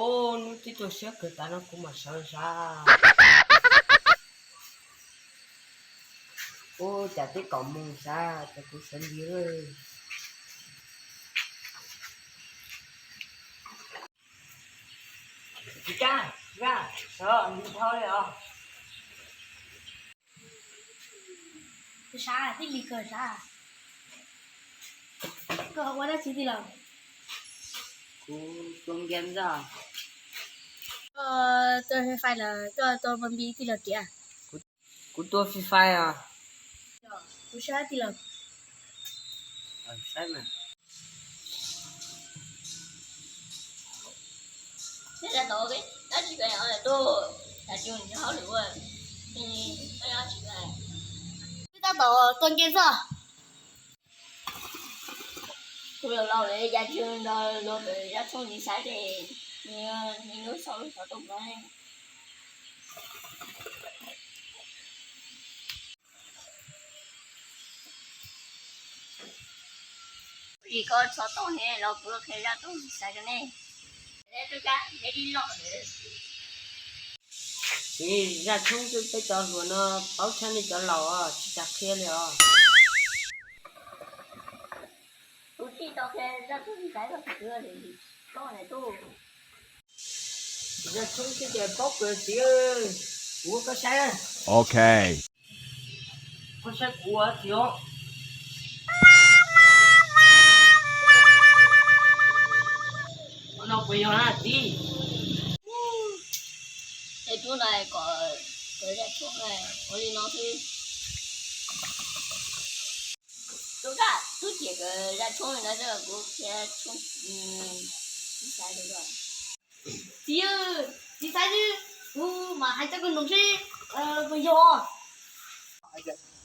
Ub, hnub twb tuaj siab kawg tas no kuv mam sawv sav. Ub, cas twb kaum moos sav ces kuv sawv ntxiv lawm. Tsis kab, Zaj, sawv ntxiv dhau li os. Sav, tij li kawg sav. Koj ua dab tsi tij laug? Kuv tua nkias ntxoj. Koj tua Free Fire los koj tua Pub G tij laug tiag? Kuv tua Free Fire os. Kuv saib tij laug. Saib mas. Tab tom, tab sis tuaj, tab sis hauj lwm ua, twb tab tom tua nkias ntxoj. Kuv los laus lawm cas tsis nrog luag pem zaj tshoob ntxiv xaiv ces nws lub xov lub xov tooj no. Kuv tsis koj xov tooj ne los kuv qhia zaj tshoob ntxiv xaiv rau nej. Ces zaj tshoob twb peb cov hluas no paub tshaj nej cov laus os, tsis tas qhia li os. Kuv tsis tau qhia zaj tshoob ntxiv xaiv rau kuv, koj na tub. Zaj tshoob twb ces paub kawg txiv, kuv ua koj saib. Ok. Koj saib kuv ua txiv os. Ua no puas yog na txiv? Tej tub no kom, kom zaj tshoob ua li no xwb. Tub, tub cem kom zaj tshoob li no xwb, kuv qhia tshoob ntxiv xaiv rau koj. Txiv, txiv xaiv xwb, kuv mam hais rau koj mloog seb puas yog.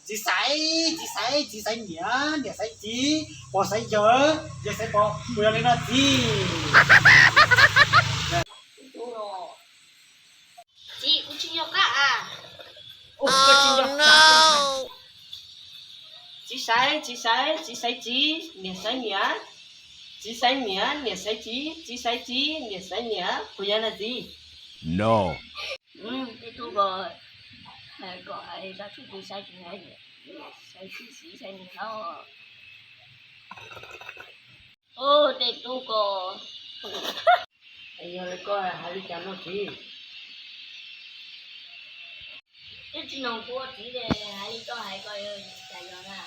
Txiv xaiv, txiv xaiv, txiv xaiv niam, niam xaiv txiv, pog xaiv yawg, yawg xaiv pog, puas yog li no txiv? Txiv, kuv tsis nco qab. Koj tsis nco qab. Txiv xaiv, txiv xaiv, txiv xaiv txiv, niam xaiv niam. Txiv xaiv niam, niam xaiv txiv, txiv xaiv txiv, niam xaiv niam, puas yog no txiv? No. Tej tub ko, kom hais zaj tshoob ntxiv xaiv tsis xaiv, xaiv txiv xaiv niam os. Ub, tej tub ko. Yog li koj hais li cas no txiv? Twb tsis nco qab txiv li, hais li koj hais ko cas yog na.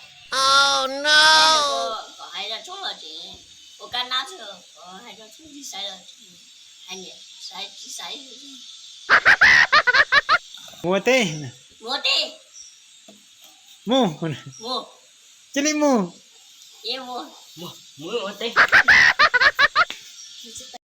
Kom hais zaj tshoob los tseem ua kab nab xwb, kom hais zaj tshoob ntxiv xaiv los hais niam xaiv txiv xaiv. Mus ua teb. Mus ua teb. Mus. Mus. Cia li mus. Mus, mus ua teb.